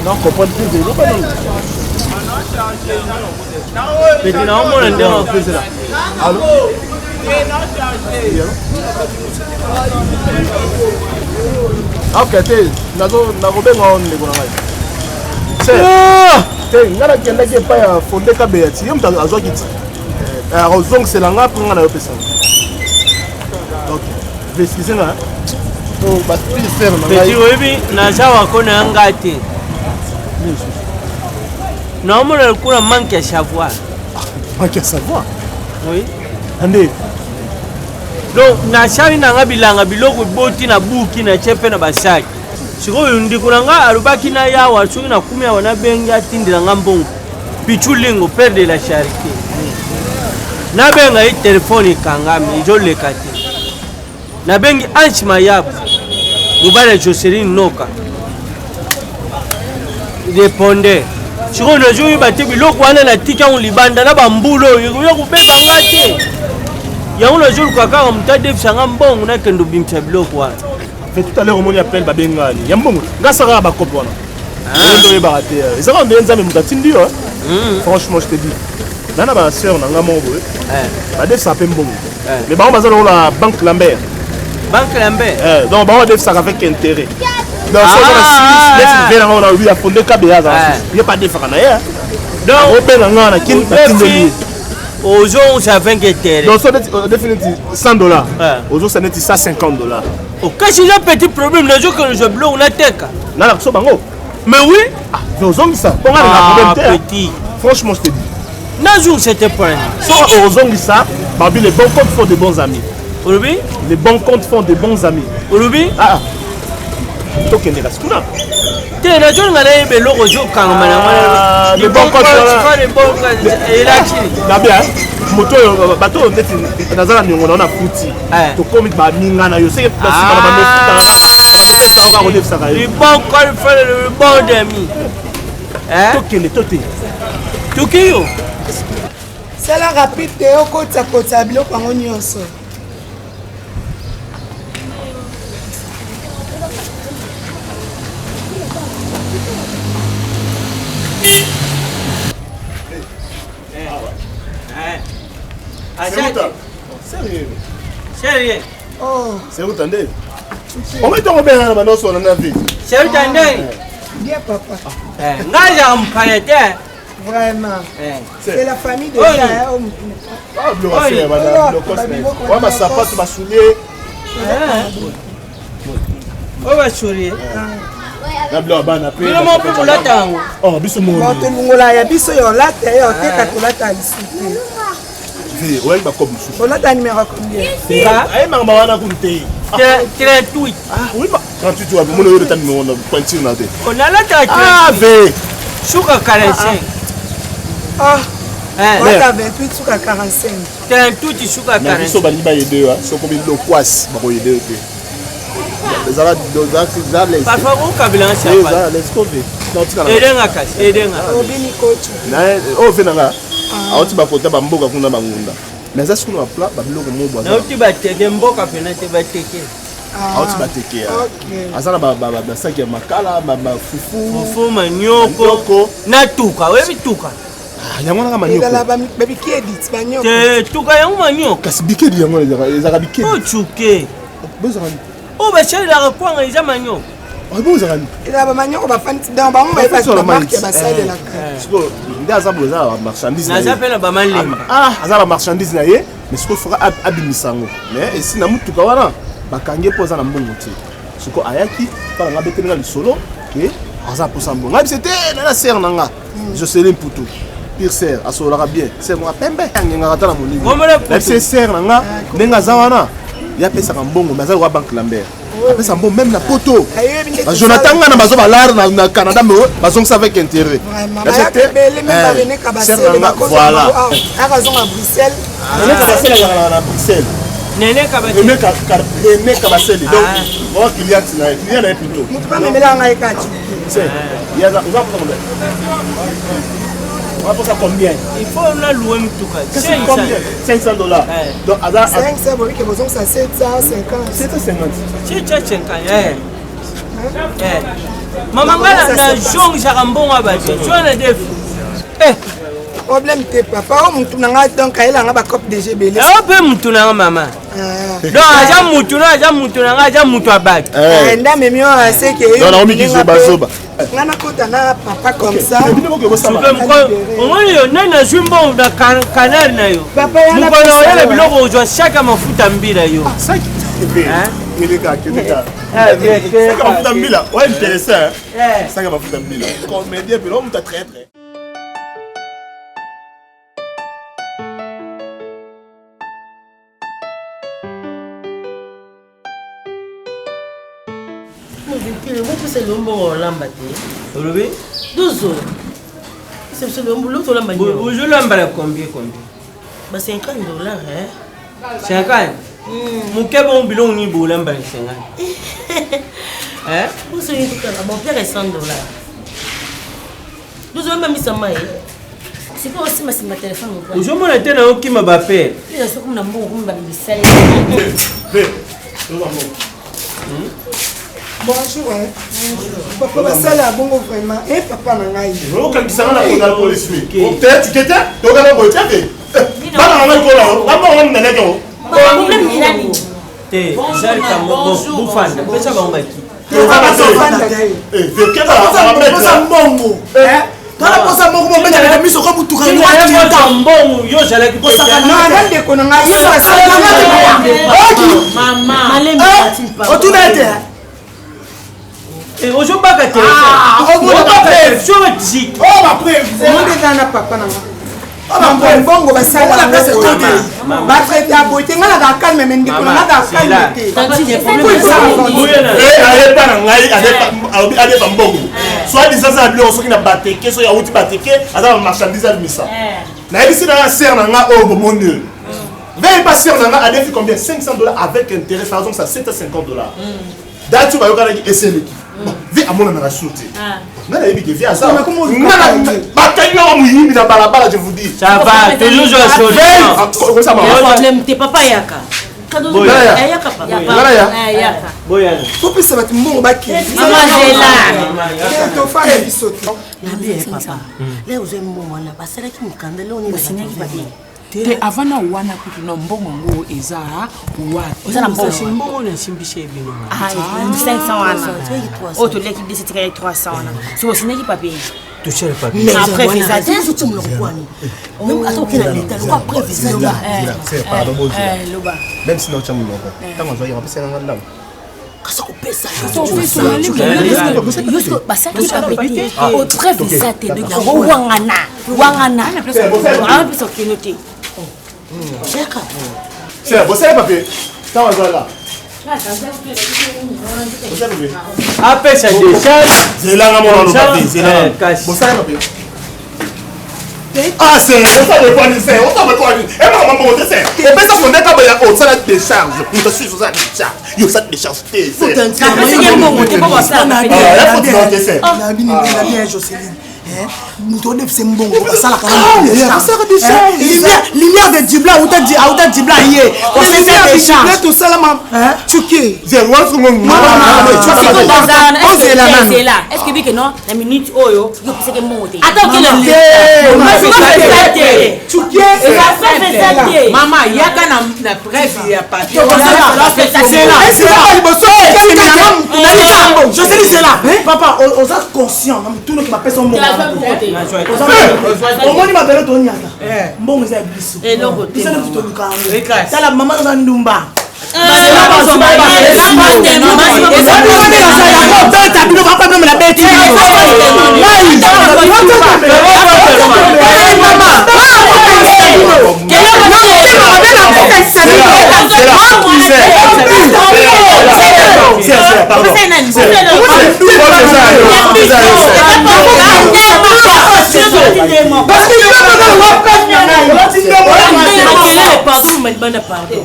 Non, comprendre plus de loba non. Petit na omona ndenge opesela. Allô? Ok, te nazo nakobenga yo ndeko na ngai. Ah! Te ngai nakendaki epai ya Fonde Kabeya ti ye moto azwaki ti eh, akozongisela ngai mpo ngai nayopesa ok excuse nga bapire na ngai oyebi naza wako na nga te naomona lokola manque ya savoir manque ya savoir oui ande donc nasali na nga bilanga biloko eboti na buki na tie mpe na basaki sikoyo ndeko na nga alobaki na yawa soki nakumi awa nabengi atindela nga mbongo pichu lingo père de la charité nabenga ye telefone ekangami ezoleka te nabengi ange mayabu mobali ya joseline noka répondeur sikoyo nazoyeba te biloko wana natiki yango libanda na bambula oyo ekoya kobeba nga te yango nazoluka kaka moto adefisa nga mbongo nakende obimisa biloko wana fait tout à l'heure omoni appel babengani ya mbongo nga asaka bakope wana nde oyebaka te ezaka nde nzambe moto atindi yo hmm. franchement je te dis nga na ba sœur na nga moko boye eh. badefisaka mpe mbongo eh. mais bango baza lokola banque lambert banque lambert eh, donc bango badefisaka avec intérêt donc soki oza na suisse neti mpe nango na lobi afonde kabeya azala suisse ye mpe adefaka na ye donc obenga nga na kin natindeli ye ozongisa avec intérêt donc so odefi neti 100 dollars ozongisa neti 150 dollars kasi eza petit problème nazokende ozwa biloko nateka nalakisa bango Mais oui. Ah, ozongisa. Mpo nga na problème te. Ah, petit. Franchement, je te dis. Nazongisa te point. So ozongisa, babi les bons comptes font de bons amis. Olobi? Les bons comptes font de bons amis. Olobi? Ah. Tokende kasi kuna. Te nazolinga nayeba eloko ozokangama na ah, les bons comptes elaki. Na bien. moto oyo bato oyo neti naza na niongo na yo na futi eh. tokomi baninga na yo seke na nsima na bando ofutaka kaka kodefisaka yo bon demi tokende to te toki yo sala rapide te okotisa kotisa biloko yango nyonso Sérieux Sérieux Oh. Sérieux nde omei ntongo obengana na bando osona na vie Sérieux nde Bien papa. Eh, ngai ezalaka mopaya te Vraiment. Eh. C'est la famille de Oyo. ja, oh, Ah, biloko ya se, bana, biloko ya se. Basapato basoulier oyo basuri na biloko ya bana mpe bino moko mpe kolata yango oh biso Bon, moni tolongola ya biso ya olata ya oteka tolata lisusu te. oyebi bakope mosusu Olata numéro combien? Nga? ayebaka mawana kutu te 38 Ah, oui, ba 38 wapi mona oyo ta numéro na pointure na te nalataka ah ve suka 45 Ah, Eh, olata 28 suka 45. 38 suka na biso 45 balingi bayede yo soki omi lokwasi bakoyede yo te ezala parfois okabelanga ezala lescove edenga kasi edenga Obini coach. oyo ve nanga awuti bakota bamboka kuna bangunda mais aza sikoyo na baplat babiloko mobo aza nauti bateke mboka mpena te bateke awuti bateke Ok. aza na basaki ya makala bafufu fufu manioko Manioko. na tuka oyebi tuka yango nanga manioko Ezala babiki edit banyoko. te tuka yango manioko kasi bikedi yango ezalaka bikedi ocuke bozalaka oyo basalelaka kwanga eza manioko bozalaka nini Ezala bamanyoko bafandi donc bango bayebaki Bafandi bamarke na basalelaka. sikoyo nde aza boye eza na bamarchandise na naza ye mpe na bamalemba Ah, aza na bamarchandise na ye mais sikoyo foka abimisa yango mais esi na motuka wana bakangi ye mpo aza na mbongo te sikoyo ayaki mpa na nga abetelinga lisolo ke aza mposa mbongo ngai bise te nana sere na nga jocelyn mputu pire sere asololaka bien sere moko pembe angengaka ata na molimo Komona Mputu. nayebisi ye sere na nga ndenge aza wana ye apesaka mbongo mais aza lokola banque lambert apesa mbongo même na poto Ayebi nde Ba jonathan ngana bazo balare na canada mais bazongisa avec intérêt Vraiment, Nayebisi bayaka te, ebele meme eh, barene sere na kabasele nga, voilà akazonga bruxelles René Kabasele azalaka na Bruxelles. nene kabati René René Kabasele. Donc, Ah. vraiment client na ye, client na ye plutôt. motu bamemela ngai kati C'est, il y a oza posa combien? Oza posa combien? il faut naluwe mituka Qu'est-ce que combien? 500 dollars. Eh. Donc, aza 500 bobike bozongisa 750 750. 750 Eh. Mama nga nazongisaka mbongo ya bato so na defi eh. Problème te papa, oyo mutu na nga donc ayela nga ba cop DG ebele. Oyo mpe mutu na nga mama. Ah. Donc aza mutu na aza mutu na nga aza mutu ya bato. Eh. Nda memi oyo aseke. Donc nakomi kizoba zoba. Nga nakota na papa comme ça. Omoni yo nani nazwi mbongo na canal na yo. Mokolo oyela biloko ozwa saka mafuta mbila yo. Keleka keleka. Saka mafuta mbila. Ouais intéressant. Saka mafuta mbila. Comédien pe l'homme très très. Mopesa lelo mbongo olamba te. Olobi? Dozo. Pesa biso lelo mbongo tolamba nini? Ozolamba na combien combien? Ba 50 dollars hein. 50? Moke bongo biloko nini bolamba na 50? Hein? Boso yini tokala bon pierre 100 dollars. Dozo yamba misa mai. Sikoyo osimba simba telefone moko. Ozomona te na okima ba pere. Yo soki na mbongo komi ba misali. Bonjour hein. Papa basala bongo vraiment. Eh papa na ngai. Okangisa nga na kona police mi. Te tu te tokana boye te te. Bana na ngai kola o. Ba bango na ngai o. Problème ni nani? Te, ezali kambo bofanda pesa bango bakiti. Posa mbongo tala posa mbongo mobetaka miso ko mutuka mbongo yo ozalaki na ndeko na ngai otuna ete ozobaka te eza na papa na nga mbongo basala batraite ya boye te ngai nazala calme me ndeko na ngai azala calme te ayepa na ngai alobi adefa mbongo soit disant aza na biloko soki na bateke soki awuti bateke aza na marchandise abimisa nayebisi na nga sere na nga oyo bomoni oyo veille pas sere na nga adefi combien 500 dollars avec intérêt par exemple ça 750 dollars date oyo bayokanaki eseleki vie amonanaka sur te nga nayebi ke vie aza bakangi yango moyibi na balabala je vous dis ça va toujours la solution problème te papa yaka topesa bato mbongo bakendetofanda biso te papa leo ozwi mbongo wana basalaki mokanda leo nini te avant na wana kutu na mbongo yango eza wapi oza na mbongo mbongo nasimbisi ye bino 500 wana oyo toliaki desi etikali 300 wana soki osinyaki papier tosala papier après visa te ozotia monoko kwani ata okei na leta loko après visa te loba même si naotya monoko ntango azwaki apesaka nga ndambo kasi kopesa basalaki papier te preuve eza te donc yango wangana wangana apesa okende te yaka bosala papier ntango azwaka apesa décharge zelanga mona oloba te zelanga bosala papier Ah, c'est ça le point c'est on s'en quoi et maman maman te c'est et pesa son deka ba o sala décharge muta su ça décharge yo ça décharge te c'est na bini na bien Joseline moto odefise mbongo asalaka lumière de dibla auta dibla ye osele tosalama tuke ozela est ce que bike non na minute oyo yo opesaki mbongo te ata okele mama yaka na preuve ya papier Jocelyne zela papa oza conscient na motuna oki bapesa mbongo omoni mabele tonyata mbongo eza ya biso biso nde toluka yango tala mama oza ndumba beta bino papa bino na beti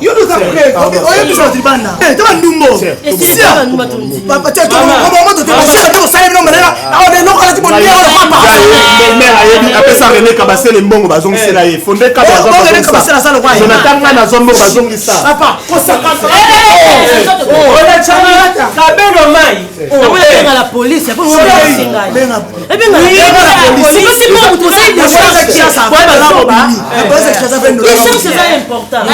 Yo toza preuve oyebisa bato libanda to bandumbo apesa René Kabasele mbongo bazongisela ye fonde Jonathan ngai nazwa mbongo bazongisa kabelo Ozwa mai. Ebenga la police, ebenga décharge eza important.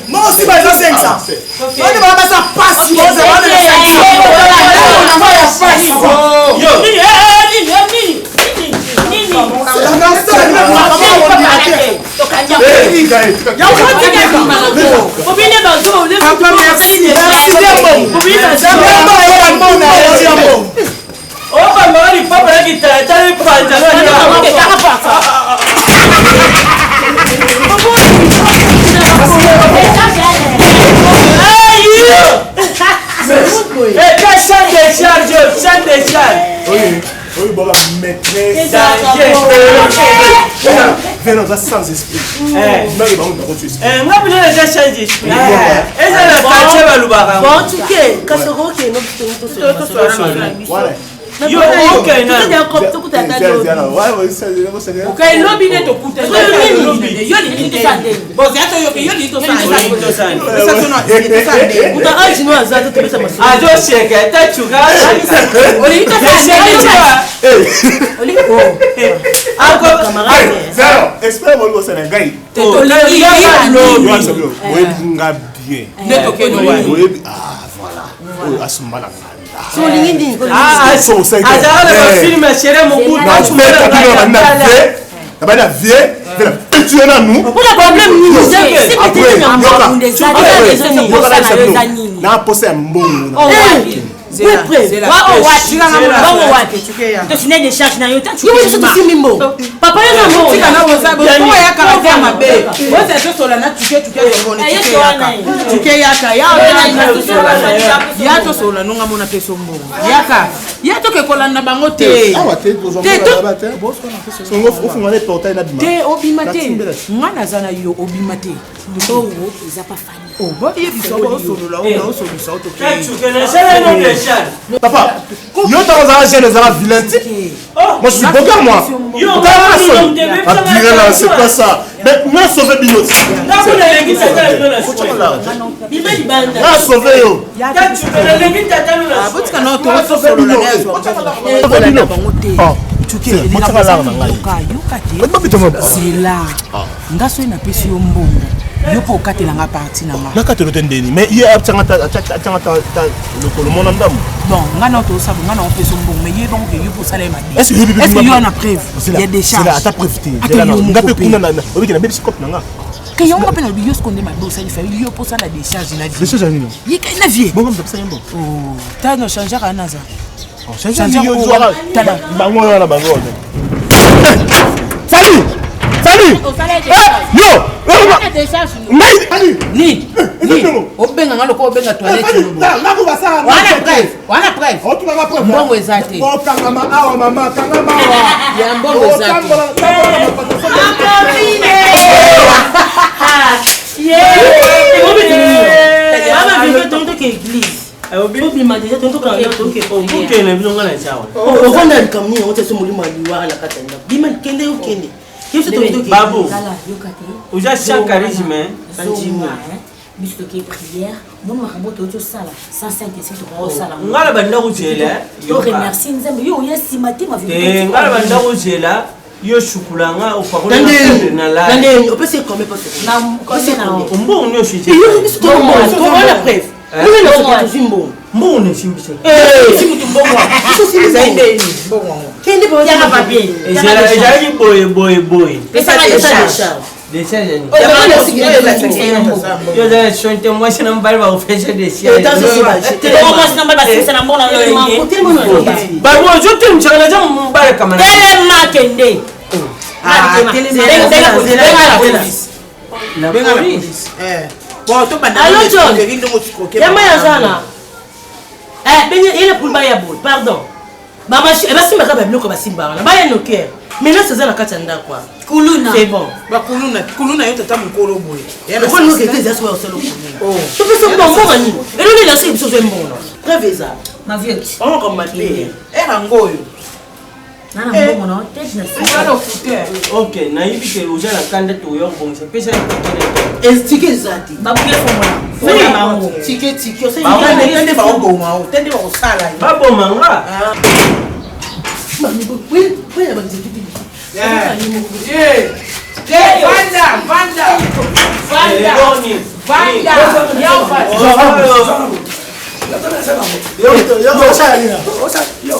Moko nsima eza 500 bani baa basa pasi Obambaka lipapa na kitala epanza. Sans décharge, sans décharge. Oyo boka maîtresse. Vena oza sans esprit. Mbaki bango bakotu esprit. Nga bino eza sans esprit. Eza na quartier balobaka. Bon, en tout cas, kasi okokende Voilà. Yo okende. Lobi nde tokutani. Yo lingi tosala ndenge. Yo lingi tosala. Azoseka tachuka. Olingi tosala. Zero. Expert moko osala ngai. Oyebi nga bien. Nde tokende wapi? Oyebi ah voilà. Oyo asumba na nganda. Azalaka na bafilme ya shere mobutu. Nabandi na vie petit yo nanu na posa ya mbongo. Tosine décharge na yo. Papa yaka mabe ozala tosola na tuke tuke tuke yaka ya tosola nonga mona peso mbongo yaka ya toke kolanda bango te. Te obima te, nga naza na yo, obima te. Mbongo eza pa fani. Boyebisa osolola osolusa. Papa, yo ntango ozala jeune, ozala vilain type. Moi, je suis beau gars, moi. Là, c'est quoi ça? Mais moi, sauvé bino. Nga sauvé yo. Botika na tosolola bango te. Yoka te, zela nga soki napesi yo mbongo, yo mpo okatelanga parti na nga. Nakatelo te ndeni, mais ye atianga ta lokolo mona ndambo. Bon, nga na tosaba, nga na opesa mbongo, mais ye bango ke yo mpo osala ye mabe. Est-ce que yo wana preuve ya décharge? Ata preuve te. Nga mpe kuna obiki na bebisi cope na nga. Ke yango mpe nalobi yo siko nde mabe osali fa yo mpo osala décharge na vie. Décharge ya nini? Ye kai na vie. Bongo mtapesa ye mbongo. Ta no changeaka naza. Bango wana, bango wana. Salut, salut. Yo ngai. Nini obenganga lokola obenga toilette? Wana preuve, wana preuve, mbongo eza te. Okangama awa, mama, kangama awa. Ya mbongo eza te. Église obima deja. Okende bino, nga na cawa. Ovanda likambo nini yango te? So molimo ya liwa na kati ya ndako, bima, kende, okende. Babu, oza sans charisme. Biso toke prière, moni makambo toyoti tosala sans saint esprit tokosala. Nga na banda kozela. To remercie Nzambe, yo oya nsima te. Nga na banda kozela yo sukulanga. Opakola opesi combien? Mbongo nyonso. Wana preuve, tozwi mbongo. Mbongo na esimbisa. Ezalaki boye boye boye. Décharge yo ozala son te, mwasi na mobali bakopesa décharge. Mwasi na mobali basimisa na mbongo na loyenge. Bango ozotemisaka naza mobali kama. Telema, kende. Na police. Allo John, yamba yazana yele pulu baya boye, pardon, basimbaka babiloko basimbaka na baya noker. Maintenant eza na kati ya ndako. Kuluna. C'est bon. Bakuluna, kuluna yo tata mokolo boye. Lokola noki ete eza soki osala kuluna, topesa mbongo nini? Eloko elasi biso ozwi mbongo, preuve eza. Mavioti. Bango mabe. Era ngo oyo. Ok, nayebi ke oza na kanda, toya kobongisa, pesa. Tike eza te. Tike, tike te, bakoboma o te nde bakosala. Baboma nga. Vanda, vanda, vanda, vanda. Yo.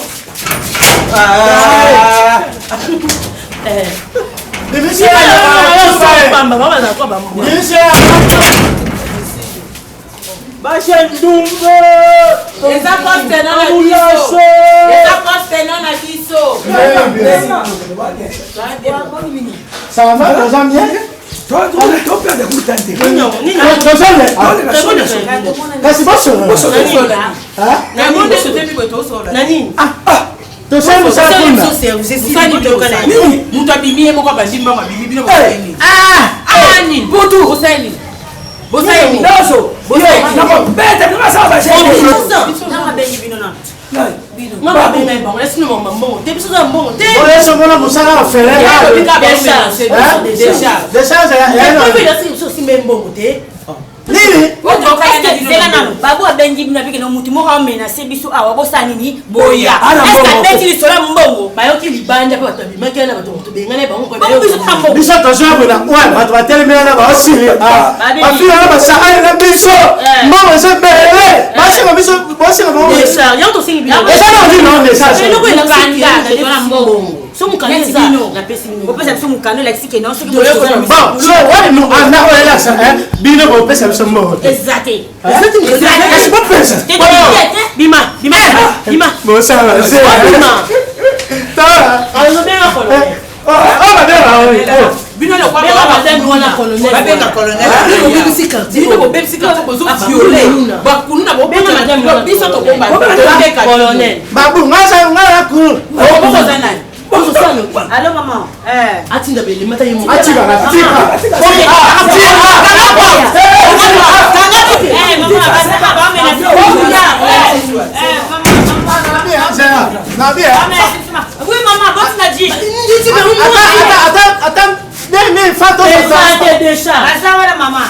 Basha ndumba. Eza poste na biso, eza poste na biso. Ça va, toza bien. Kasi bosolola. Tosali mosala kuna. Moto abimi ye moko, abandi mbango, abimi. Bino bosali nini? Bosali nini? Bosali nini? Nakobeta bino, basala Nga babengai bango, esino mama mbongo te, biso za mbongo te. Oyesomona mosala ya fere. Décharge. Biso osimba mbongo te. Nini? Zela nano, Babu abengi bino, abiki no mutu moko amenase biso awa, bosala nini? Boya abeti lisolo ya mbongo. Bayoki libanda mpe bato babimaki wana, bato tobengani bango. Biso tozwa boye na oyo bato batelemi wana, baosili bafili wana, basakani na biso, mbongo eza ebele, basenga biso, bosenga bango. Yango tosengi bino. Eza na nini? Na message. Eloko elakisi mbongo, so mokanda eza, napesi bino. Opesa biso mokanda, olakisi ke non soki Bon, so wani no anda oyo elakisa bino kopesa biso mbongo te. Eza te. Kasi bopesa. Bima, bima, bima. Bosala. Bima. Tala. Azobenga colonel. Oyo babenga oyo. Bino. Benga madame wana, colonel. Babenga colonel. Bino bobebisi quartier, bozoviole bakuluna. Benga madame wana. Biso tobomba. Colonel. Babu nga na kulu. Obokoza nani? Allo maman. Atinda belema ta ye moko. Atika, atika. Eh maman, basaka bamenase. Nabi. Oui maman, boss na jeep. Ata ata ne fa to. Eza te décharge. Baza wana mama.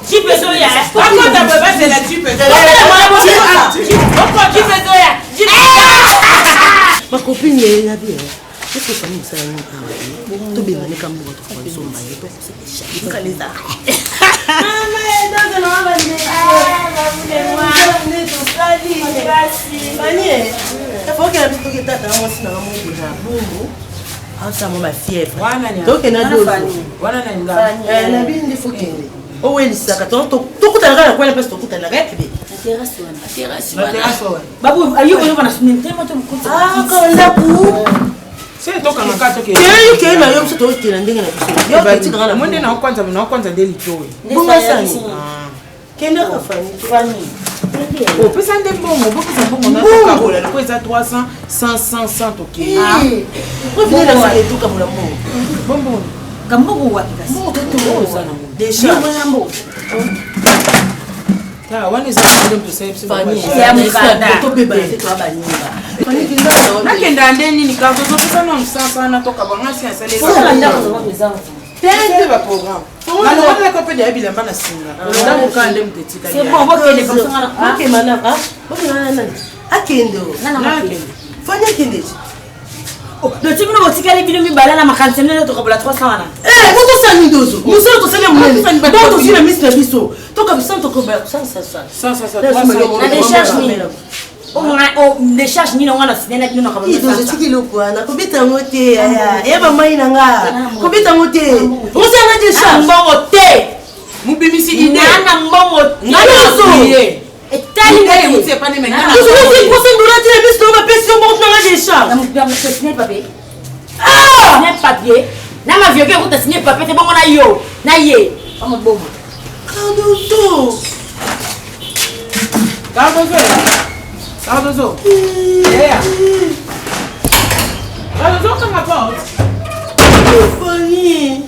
Jeep ezoya. Akota boye, bazela jipe. Jeep ezoya. Jeep. Bakopine ya bien, eske famille mosala nini awa? Tobengani ka mbongo, tokoka nsomba ye, tokosa décharge. Mama edozo na mabandeko nde tosali bani efokela biso, toketata na mwasi nanga moko na bongo, asala mwa bafièvre, tokenda dozo na bino nde fokende owelisaka, tokutanaka na kwela mpesi, tokutanaka ebe. Babu ayo oyo bana sunene te moto. Ndako. Se tokangaka, toke. Kei na yo, biso tokende ndenge na biso, yo ketikaka na Mo nde naokwanza, naokwanza nde litoi. Bonga sani, kendaka fani. Opesa nde mbongo, bopesa mbongo natokabola loko eza 300, 100, 100, 100, tokei. Tokabola mbongo. Bombongo. Kambongo wapi kasi? Décharge. Wana eza nde moto osali biso. Tobebana te, toya baninga. Nakenda nde nini? Kaka tozopesa nano 100 wana, tokaba nga si asali te nde baprogramme nalobelaka mpe deya bilamba na singa, ndakokaa nde moto etikali. C'est bon, bokende comme ça ngana. Bokema nani? Akende. Fani akende. Loti bino botikali bino mibale na makanisi nde tokabola 300 wana. Botosala nini? Dozo mosala tosali ya monene, bongo tozwi na misi na biso, tokabisa, tokoba. Na décharge nini? Décharge nini onga na sine na bino na Dozo, tiki eloko wana, kobeta yango te, ya bamai na nga, kobeta yango te, osalanga décharge. Mbongo te. Mobimisi idée. Na mbongo te. Dozo. Etali. Dozo, te na miso na bapesi yo mbongo, tunanga décharge. Signé papier, signé papier na mavioki ekuta, signé papier te, bongo na yo na ye bamaboma. Cardozo. Cardozo, Cardozo, Cardozo, okanga porte. Fani.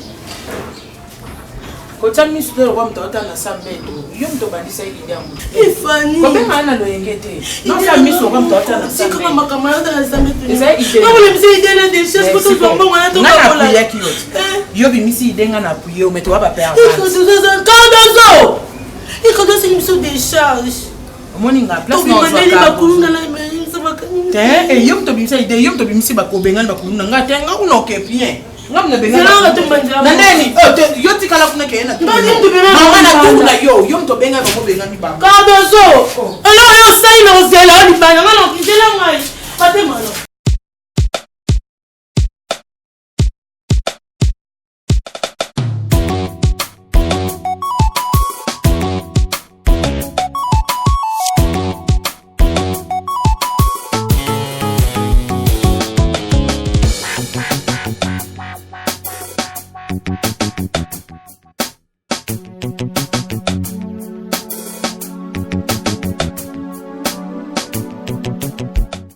Kotya miso te lokwa moto aota na sa mbeto. Yo moto obandisa idée yango. Ifani. Kobenga na loyenge te. Non sa miso oka moto atala. Tikaka makambo ya tala nzambe tu. Eza idée. Non le misi idée na décharge ko tozwa mbongo na to kabola. Nga na yo. Yo bimisi idée nga na appuyer yo mais toa ba père. Cardozo. Ikodo c'est une décharge. Omoni nga place na ozwaka. Bakuluna na te eh, yo moto obimisa idée yo moto obimisi bakobengani bakuluna nga te nga kuna oke bien nga mna benga na nani oh te yo tikala kuna keye na mama na tuku na yo yo moto obenga bango obengani bango Cardozo. Eloko yo osali na ozela yo libanda nga na okizela ngai. Batemano. Thank you.